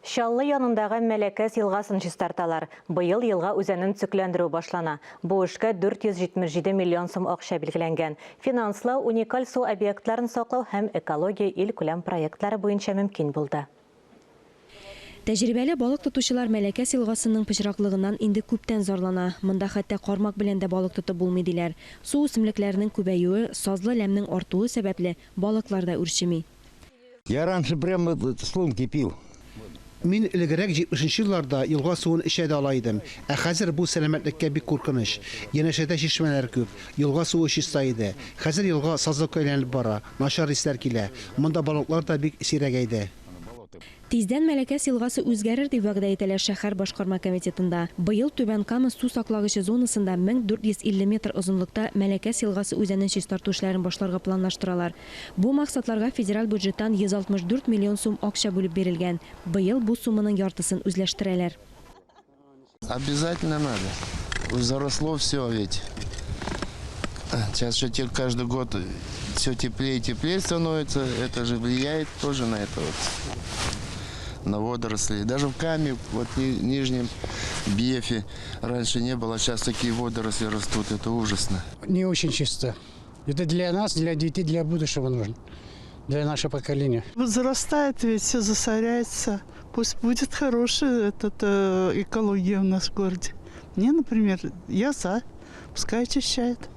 Чаллы янындагы Мәләкәс елгасын чистарталар. Быел елга үзәнен төзекләндерү башлана. Бу эшкә 477 миллион сум акча билгеләнгән. Финанслау уникаль су объектларын саклау һәм экология илкүләм проектлары буенча мөмкин булды. Тәҗрибәле балык тотучылар Мәләкәс елгасының пычраклыгыннан инде күптән зарлана. Монда хәтта кармак белән дә балык тотып булмый, диләр. Су үсемлекләренең күбәюе, сазлы ләмнең артуы сәбәпле, балыклар да үрчеми. Я раньше прямо с лунки пил. Мин элегрәк, 70 нче елларда, елга суын эчә дә ала идем. Ә хәзер бу сәламәтлеккә бик куркыныч. Янәшәдә чишмәләр күп. Елга суы чиста иде. Хәзер елга сазлыкка әйләнеп бара, начар исләр килә. Монда балыклар да бик сирәгәйде. Тиздән Мәләкәс елгасы үзгәрер, дип вәгъдә итәләр шәһәр башкарма комитетында. Быел Түбән Кама су саклагычы зонасында 1450 метр озынлыкта Мәләкәс елгасы үзәнен чистарту эшләрен башларга планлаштыралар. Бу максатларга федераль бюджеттан 164 миллион сум акча бүлеп бирелгән. Быел бу сумманың яртысын үзләштерәләр. Обязательно надо. Заросло все ведь. Сейчас же каждый год все теплее и теплее становится. Это же влияет тоже на это вот, на водоросли. Даже в Каме, вот нижнем Бьефе раньше не было, сейчас такие водоросли растут. Это ужасно. Не очень чисто. Это для нас, для детей, для будущего нужно. Для нашего поколения. Зарастает ведь, все засоряется. Пусть будет хорошая этот, экология у нас в городе. Мне, например, я за. Пускай очищает.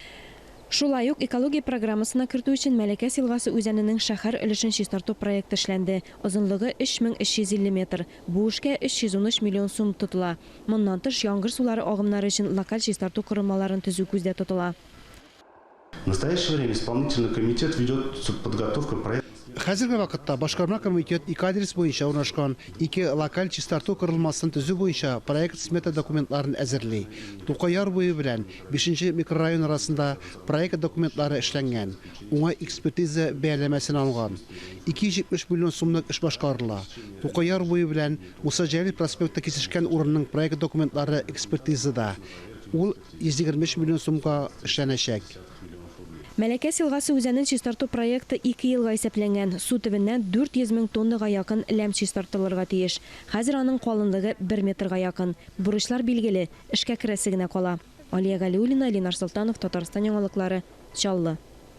Шулай ук экология программасына кертү өчен Мәләкәс елгасы үзәненең шәһәр өлешен чистарту проекты эшләнде. Озынлыгы 3350 метр. Бу эшкә 313 миллион сум тотыла. Моннан тыш, яңгыр сулары агымнары өчен локаль чистарту корылмаларын төзү күздә тотыла. В настоящее время исполнительный комитет ведет подготовку проекта. Хәзерге вакытта башкарма комитет ике адрес буенча урнашкан ике локаль чистарту корылмасын төзү буенча проект-смета документларын әзерли. Тукай яр буе белән бишенче микрорайон арасында проект документлары эшләнгән, уңай экспертиза бәяләмәсен алган. 270 миллион сумлык эш башкарыла. Тукай яр буе белән Муса Җәлил проспекты кисешкән урынның проект документлары экспертизада. Ул 123 миллион сумга эшләнәчәк. Мәләкәс елгасы үзәнен чистарту проекты ике елга исәпләнгән. Су төбеннән 400 мең тоннага якын ләм чистартылырга тиеш. Хәзер аның калынлыгы бер метрга якын. Бурычлар билгеле, эшкә керәсе генә кала. Алия Галиуллина, Ленар Солтанов, Татарстан яңалыклары, Чаллы.